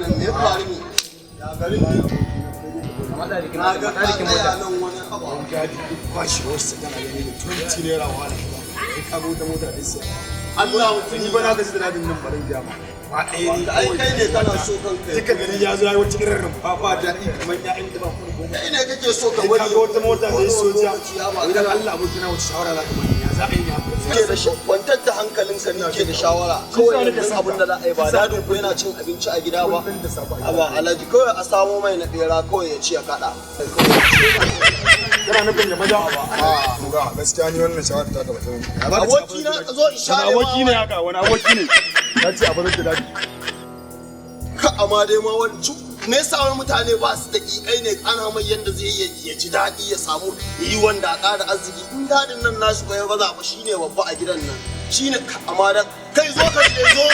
Nan me ya faru ne? Ya garin ne? Na ga ka tsaya nan wani abu. Gadi duk kwashi wasu kana gani da 20 naira wahala. Kai ka ga wata mota da siya. Allah mutum. Ni ba na gaji da dadin nan, barin gaya ma. Ba ɗaya ne. Ai kai ne kana so kanka. Duka gari ya zo ya yi wata irin rumfa ba daɗi kamar ƴaƴan da ba kuma goma. Kai ne kake so ka Kai bari. ka ga wata mota da ya soja. Lokaci ya ba. Idan Allah abokina, wata shawara za ka bani? Ya za a yi ne haka? Ke da shi, kwantar da hankalinka, ni ke da shawara. Kawai yanzu abin da za a yi, ba dadin ku yana cin abinci a gida ba? Kullum da safe a Aba Alhaji, kawai a samo mai na bera kawai ya ci ya kada. Kana nufin ya maza? Ga gaskiya ni wannan shawara ta gaba ta. Aboki na, ka zo in share Wani aboki ne ma. haka? Wani aboki ne? Ka ce a bazar da dadi. Ka amma dai ma wani me yasa wani mutane ba su daƙiƙai ne? Ana mai yanda zai yi ya ji daɗi, ya samu yi wanda a ƙara arziki. In dadin nan nashi ba ya baza ba, shine babba a gidan nan, shine. Amma da kai zo ka je zo.